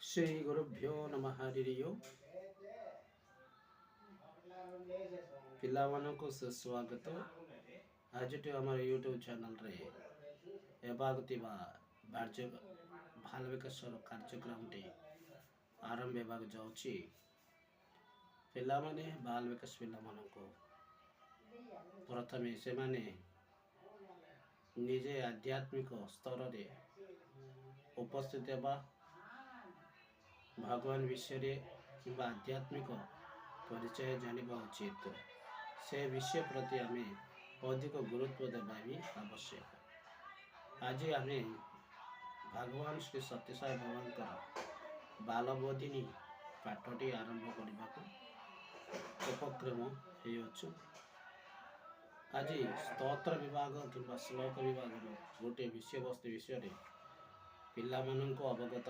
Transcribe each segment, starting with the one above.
ଶ୍ରୀ ଗୁରୁଭ୍ୟୋ ନମଃ, ହରି ଓମ୍। ପିଲାମାନଙ୍କୁ ସୁସ୍ୱାଗତ। ଆଜିଠୁ ଆମର ୟୁଟ୍ୟୁବ୍ ଚ୍ୟାନେଲରେ ହେବାକୁ ଥିବା କାର୍ଯ୍ୟ ବାଲ ବିକାଶର କାର୍ଯ୍ୟକ୍ରମଟି ଆରମ୍ଭ ହେବାକୁ ଯାଉଛି। ପିଲାମାନେ, ବାଲ ବିକାଶ ପିଲାମାନଙ୍କୁ ପ୍ରଥମେ ସେମାନେ ନିଜେ ଆଧ୍ୟାତ୍ମିକ ସ୍ତରରେ ଉପସ୍ଥିତ ହେବା, ଭଗବାନ ବିଷୟରେ କିମ୍ବା ଆଧ୍ୟାତ୍ମିକ ପରିଚୟ ଜାଣିବା ଉଚିତ। ସେ ବିଷୟ ପ୍ରତି ଆମେ ଅଧିକ ଗୁରୁତ୍ୱ ଦେବା ବି ଆବଶ୍ୟକ। ଆଜି ଆମେ ଭଗବାନ ଶ୍ରୀ ସତ୍ୟସାଇ ବାବାଙ୍କର ବାଲବୋଧିନୀ ପାଠଟି ଆରମ୍ଭ କରିବାକୁ ଉପକ୍ରମ ହେଇଅଛୁ। ଆଜି ସ୍ତୋତ୍ର ବିଭାଗ କିମ୍ବା ଶ୍ଲୋକ ବିଭାଗର ଗୋଟିଏ ବିଷୟବସ୍ତୁ ବିଷୟରେ ପିଲାମାନଙ୍କୁ ଅବଗତ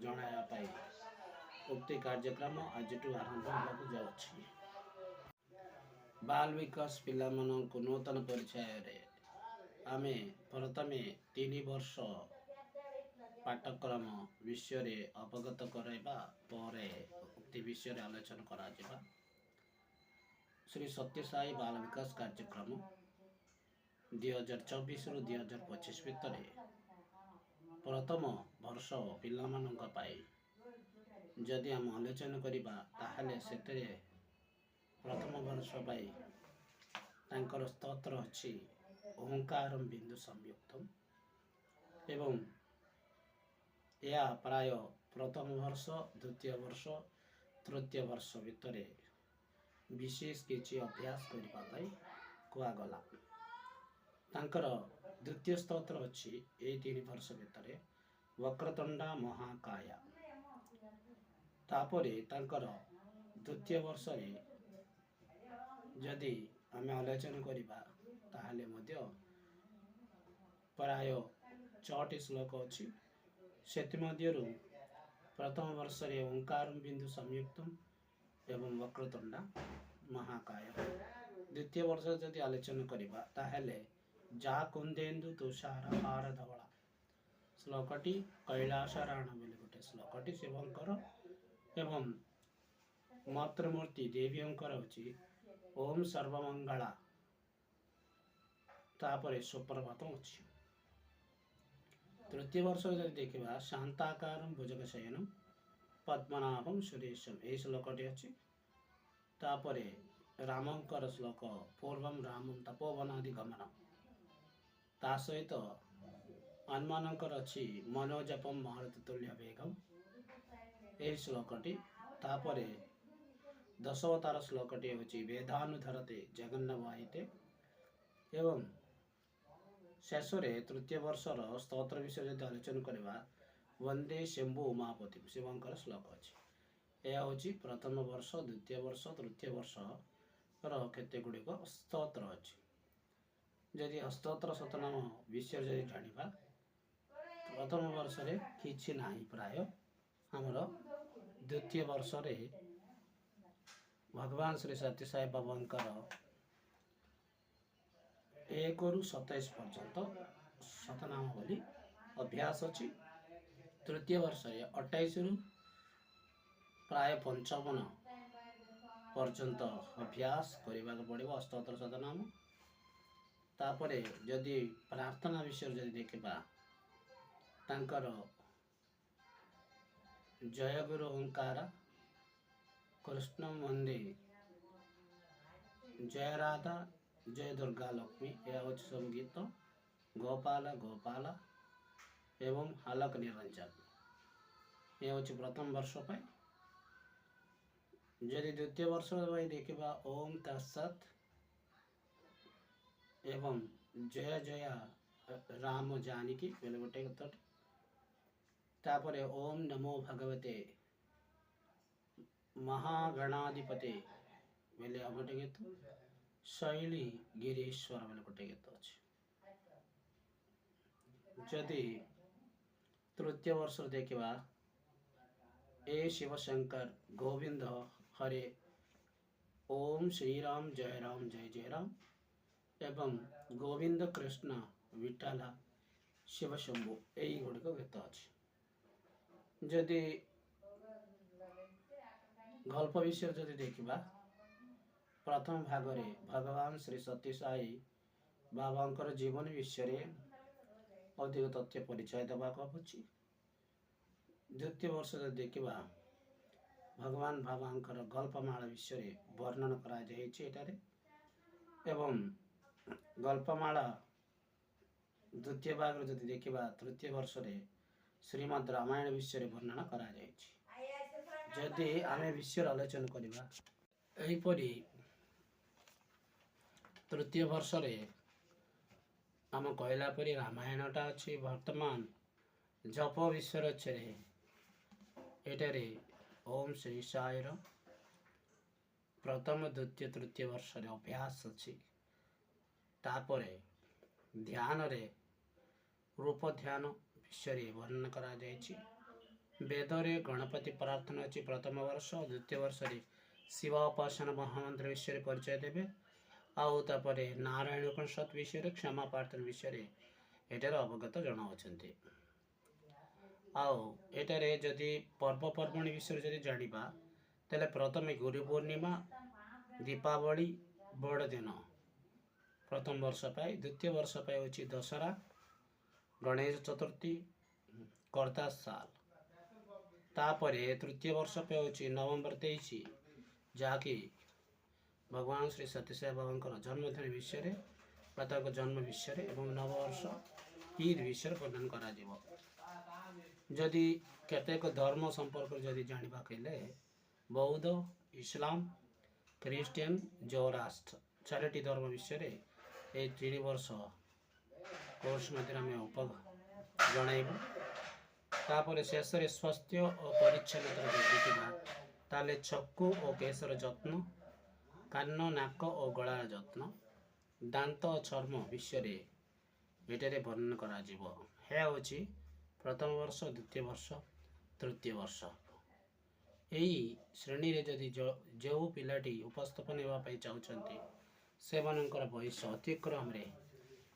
ଜଣାଇବା ପାଇଁ ଉକ୍ତି କାର୍ଯ୍ୟକ୍ରମ ଆଜିଠୁ ଆରମ୍ଭ ହେବାକୁ ଯାଉଛି। ବାଲ ବିକାଶ ପିଲାମାନଙ୍କୁ ନୂତନ ପରିଚୟରେ ଆମେ ପ୍ରଥମେ 3 ବର୍ଷ ପାଠ୍ୟକ୍ରମ ବିଷୟରେ ଅବଗତ କରାଇବା ପରେ ଉକ୍ତି ବିଷୟରେ ଆଲୋଚନା କରାଯିବା। ଶ୍ରୀ ସତ୍ୟସାଇ ବାଲ ବିକାଶ କାର୍ଯ୍ୟକ୍ରମ 2024ରୁ 2025 ଭିତରେ ପ୍ରଥମ ବର୍ଷ ପିଲାମାନଙ୍କ ପାଇଁ ଯଦି ଆମେ ଆଲୋଚନା କରିବା, ତାହେଲେ ସେଥିରେ ପ୍ରଥମ ବର୍ଷ ପାଇଁ ତାଙ୍କର ସ୍ତୋତ୍ର ଅଛି ଓଙ୍କାରମ ବିନ୍ଦୁ ସଂୟୁକ୍ତମ ଏବଂ ଏହା ପ୍ରାୟ ପ୍ରଥମ ବର୍ଷ, ଦ୍ୱିତୀୟ ବର୍ଷ, ତୃତୀୟ ବର୍ଷ ଭିତରେ ବିଶେଷ କିଛି ଅଭ୍ୟାସ କରିବା ପାଇଁ କୁହାଗଲା। ତାଙ୍କର ଦ୍ୱିତୀୟ ସ୍ତୋତ୍ର ଅଛି ଏଇ 3 ବର୍ଷ ଭିତରେ ବକ୍ରତୁଣ୍ଡା ମହାକାୟା। ତାପରେ ତାଙ୍କର ଦ୍ୱିତୀୟ ବର୍ଷରେ ଯଦି ଆମେ ଆଲୋଚନା କରିବା, ତାହେଲେ ମଧ୍ୟ ପ୍ରାୟ ଛଅଟି ଶ୍ଲୋକ ଅଛି। ସେଥିମଧ୍ୟରୁ ପ୍ରଥମ ବର୍ଷରେ ଓଙ୍କାର ବିନ୍ଦୁ ସଂୟୁକ୍ତମ ଏବଂ ବକ୍ରତୁଣ୍ଡା ମହାକାୟ। ଦ୍ୱିତୀୟ ବର୍ଷ ଯଦି ଆଲୋଚନା କରିବା, ତାହେଲେ ଯା କୁନ୍ଦେନ୍ଦୁ ତୁଷାର ହାର ଧବଳା ଶ୍ଲୋକଟି, କୈଳାସ ରାଣ ବୋଲି ଗୋଟେ ଶ୍ଲୋକଟି ଶିବଙ୍କର ଏବଂ ମାତୃମୂର୍ତ୍ତି ଦେବୀଙ୍କର ହେଉଛି ଓମ୍ ସର୍ବମଙ୍ଗଳା। ତାପରେ ସୁପ୍ରଭାତ ଅଛି। ତୃତୀୟ ବର୍ଷରେ ଯଦି ଦେଖିବା, ଶାନ୍ତାକାରಂ ଭୁଜଗଶୟନମ ପଦ୍ମନାଭମ ସୁରେଶମ, ଏହି ଶ୍ଲୋକଟି ଅଛି। ତାପରେ ରାମଙ୍କର ଶ୍ଲୋକ ପୂର୍ବମ ରାମମ ତପୋବନାଦି ଗମନ। ତା ସହିତ ହନୁମାନଙ୍କର ଅଛି ମନୋଜପମ ମାରୁତ ତୁଲ୍ୟ ବେଗମ, ଏହି ଶ୍ଲୋକଟି। ତାପରେ ଦଶାବତାର ଶ୍ଲୋକଟି ହେଉଛି ବେଦାନୁଧରତେ ଜଗନ୍ନବାହିତେ। ଏବଂ ଶେଷରେ ତୃତୀୟ ବର୍ଷର ସ୍ତୋତ୍ର ବିଷୟରେ ଯଦି ଆଲୋଚନା କରିବା, ବନ୍ଦେ ଶମ୍ଭୁ ଉମାପତି, ଶିବଙ୍କର ଶ୍ଲୋକ ଅଛି। ଏହା ହେଉଛି ପ୍ରଥମ ବର୍ଷ, ଦ୍ୱିତୀୟ ବର୍ଷ, ତୃତୀୟ ବର୍ଷର କେତେ ଗୁଡ଼ିକ ସ୍ତୋତ୍ର ଅଛି। ଯଦି ଅଷ୍ଟୋତ୍ତର ଶତନାମ ବିଷୟରେ ଯଦି ଜାଣିବା, ପ୍ରଥମ ବର୍ଷରେ କିଛି ନାହିଁ ପ୍ରାୟ ଆମର। ଦ୍ୱିତୀୟ ବର୍ଷରେ ଭଗବାନ ଶ୍ରୀ ସତ୍ୟସାଇ ବାବାଙ୍କର 1ରୁ 27 ପର୍ଯ୍ୟନ୍ତ ଶତନାମ ବୋଲି ଅଭ୍ୟାସ ଅଛି। ତୃତୀୟ ବର୍ଷରେ 28ରୁ ପ୍ରାୟ 55 ପର୍ଯ୍ୟନ୍ତ ଅଭ୍ୟାସ କରିବାକୁ ପଡ଼ିବ ଅଷ୍ଟୋତ୍ତର ଶତନାମ। ତାପରେ ଯଦି ପ୍ରାର୍ଥନା ବିଷୟରେ ଯଦି ଦେଖିବା, ତାଙ୍କର ଜୟଗୁରୁ ଓଙ୍କାର, କୃଷ୍ଣ ମନ୍ଦିର, ଜୟ ରାଧା, ଜୟ ଦୁର୍ଗା ଲକ୍ଷ୍ମୀ, ଏହା ହେଉଛି ସବୁ ଗୀତ, ଗୋପାଳ ଗୋପାଳ ଏବଂ ଆଲୋକ ନିରଞ୍ଜନ। ଏ ହେଉଛି ପ୍ରଥମ ବର୍ଷ ପାଇଁ। ଯଦି ଦ୍ୱିତୀୟ ବର୍ଷ ପାଇଁ ଦେଖିବା, ଓମ୍ ତତ୍ସତ୍ ଏବଂ ଜୟ ଜୟ ରାମ ଜାନକୀ ବୋଲି ଗୋଟେ ଗୀତଟି। ତାପରେ ଓମ୍ ନମୋ ଭଗବତେ ମହାଗଣାଧିପତି ବୋଲି ଆଉ ଗୋଟେ ଗୀତ, ଶୈଳୀ ଗିରୀଶ୍ୱର ବୋଲି ଗୋଟେ ଗୀତ ଅଛି। ଯଦି ତୃତୀୟ ବର୍ଷରେ ଦେଖିବା, ଏ ଶିବଶଙ୍କର ଗୋବିନ୍ଦ ହରେ, ଓମ୍ ଶ୍ରୀରାମ ଜୟ ରାମ ଜୟ ଜୟ ରାମ ଏବଂ ଗୋବିନ୍ଦ କୃଷ୍ଣ ବିଠଲା ଶିବଶମ୍ଭୁ, ଏଇଗୁଡ଼ିକ ଗୀତ ଅଛି। ଯଦି ଗଳ୍ପ ବିଷୟରେ ଯଦି ଦେଖିବା, ପ୍ରଥମ ଭାଗରେ ଭଗବାନ ଶ୍ରୀ ସତ୍ୟସାଇ ବାବାଙ୍କର ଜୀବନ ବିଷୟରେ ଅଧିକ ତଥ୍ୟ ପରିଚୟ ଦେବାକୁ ଅଛି। ଦ୍ୱିତୀୟ ବର୍ଷ ଯଦି ଦେଖିବା, ଭଗବାନ ବାବାଙ୍କର ଗଳ୍ପମାଳା ବିଷୟରେ ବର୍ଣ୍ଣନ କରାଯାଇଛି ଏଠାରେ ଏବଂ ଗଳ୍ପମାଳା ଦ୍ୱିତୀୟ ଭାଗରେ ଯଦି ଦେଖିବା, ତୃତୀୟ ବର୍ଷରେ ଶ୍ରୀମଦ୍ ରାମାୟଣ ବିଷୟରେ ବର୍ଣ୍ଣନା କରାଯାଇଛି। ଯଦି ଆମେ ବିଷୟରେ ଆଲୋଚନା କରିବା, ଏହିପରି ତୃତୀୟ ବର୍ଷରେ ଆମ କହିଲା ପରି ରାମାୟଣଟା ଅଛି। ବର୍ତ୍ତମାନ ଜପ ବିଷୟରେ ଅଛି। ଏଠାରେ ଓମ୍ ଶ୍ରୀ ସାଇର ପ୍ରଥମ, ଦ୍ୱିତୀୟ, ତୃତୀୟ ବର୍ଷରେ ଅଭ୍ୟାସ ଅଛି। ତାପରେ ଧ୍ୟାନରେ ରୂପ ଧ୍ୟାନ ବିଷୟରେ ବର୍ଣ୍ଣନା କରାଯାଇଛି। ବେଦରେ ଗଣପତି ପ୍ରାର୍ଥନା ଅଛି ପ୍ରଥମ ବର୍ଷ। ଦ୍ୱିତୀୟ ବର୍ଷରେ ଶିବ ଉପାସନା ମହାମନ୍ତ୍ର ବିଷୟରେ ପରିଚୟ ଦେବେ। ଆଉ ତାପରେ ନାରାୟଣ ଉପନିଷଦ ବିଷୟରେ, କ୍ଷମା ପ୍ରାର୍ଥନା ବିଷୟରେ ଏଠାରେ ଅବଗତ ଜଣାଉଛନ୍ତି। ଆଉ ଏଠାରେ ଯଦି ପର୍ବପର୍ବାଣୀ ବିଷୟରେ ଯଦି ଜାଣିବା, ତାହେଲେ ପ୍ରଥମେ ଗୁରୁ ପୂର୍ଣ୍ଣିମା, ଦୀପାବଳି, ବଡ଼ଦିନ ପ୍ରଥମ ବର୍ଷ ପାଇଁ। ଦ୍ୱିତୀୟ ବର୍ଷ ପାଇଁ ହେଉଛି ଦଶହରା, ଗଣେଶ ଚତୁର୍ଥୀ, କର୍ତା ସାଲ। ତାପରେ ତୃତୀୟ ବର୍ଷ ପାଇଁ ହେଉଛି ନଭେମ୍ବର 23, ଯାହାକି ଭଗବାନ ଶ୍ରୀ ସତ୍ୟସାଇ ବାବାଙ୍କର ଜନ୍ମଦିନ ବିଷୟରେ ବା ତାଙ୍କ ଜନ୍ମ ବିଷୟରେ ଏବଂ ନବବର୍ଷ, ଇଦ୍ ବିଷୟରେ ବର୍ଣ୍ଣନ କରାଯିବ। ଯଦି କେତେକ ଧର୍ମ ସମ୍ପର୍କରେ ଯଦି ଜାଣିବାକୁ ହେଲେ, ବୌଦ୍ଧ, ଇସଲାମ, ଖ୍ରୀଷ୍ଟିଆନ, ଜୋରାଷ୍ଟ୍ର, ଚାରୋଟି ଧର୍ମ ବିଷୟରେ ଏହି 3 ବର୍ଷ କୋର୍ସ ମଧ୍ୟରେ ଆମେ ଜଣାଇବୁ। ତାପରେ ଶେଷରେ ସ୍ୱାସ୍ଥ୍ୟ ଓ ପରିଚ୍ଛନ୍ନତା ଯଦି ଦେଖିବା, ତାହେଲେ ଚକ୍ଷୁ ଓ କେଶର ଯତ୍ନ, କାନ, ନାକ ଓ ଗଳାର ଯତ୍ନ, ଦାନ୍ତ ଓ ଚର୍ମ ବିଷୟରେ ଏଠାରେ ବର୍ଣ୍ଣନା କରାଯିବ। ଏହା ହେଉଛି ପ୍ରଥମ ବର୍ଷ, ଦ୍ୱିତୀୟ ବର୍ଷ, ତୃତୀୟ ବର୍ଷ। ଏହି ଶ୍ରେଣୀରେ ଯଦି ଯେଉଁ ପିଲାଟି ଉପସ୍ଥାପନ ହେବା ପାଇଁ ଚାହୁଁଛନ୍ତି, ସେମାନଙ୍କର ବୟସ ଅତିକ୍ରମରେ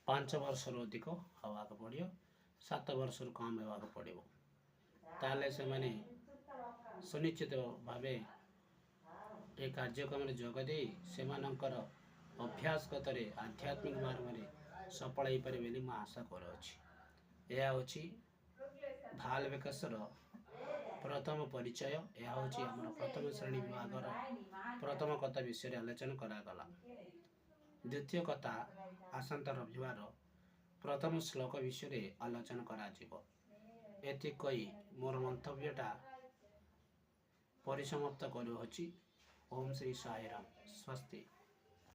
5 ବର୍ଷରୁ ଅଧିକ ହେବାକୁ ପଡ଼ିବ, 7 ବର୍ଷରୁ କମ୍ ହେବାକୁ ପଡ଼ିବ। ତାହେଲେ ସେମାନେ ସୁନିଶ୍ଚିତ ଭାବେ ଏ କାର୍ଯ୍ୟକ୍ରମରେ ଯୋଗ ଦେଇ ସେମାନଙ୍କର ଅଭ୍ୟାସଗତରେ ଆଧ୍ୟାତ୍ମିକ ମାର୍ଗରେ ସଫଳ ହେଇପାରିବେ ବୋଲି ମୁଁ ଆଶା କରୁଅଛି। ଏହା ହେଉଛି ବାଲ ବିକାଶର ପ୍ରଥମ ପରିଚୟ। ଏହା ହେଉଛି ଆମର ପ୍ରଥମ ଶ୍ରେଣୀ ବିଭାଗର ପ୍ରଥମ କଥା ବିଷୟରେ ଆଲୋଚନା କରାଗଲା। ଦ୍ୱିତୀୟ କଥା ଆସନ୍ତା ରବିବାର ପ୍ରଥମ ଶ୍ଲୋକ ବିଷୟରେ ଆଲୋଚନା କରାଯିବ। ଏତିକି କହି ମୋର ମନ୍ତବ୍ୟଟା ପରିସମାପ୍ତ କରୁଅଛି। ଓମ୍ ଶ୍ରୀ ସାଇରାମ। ସ୍ୱସ୍ତି।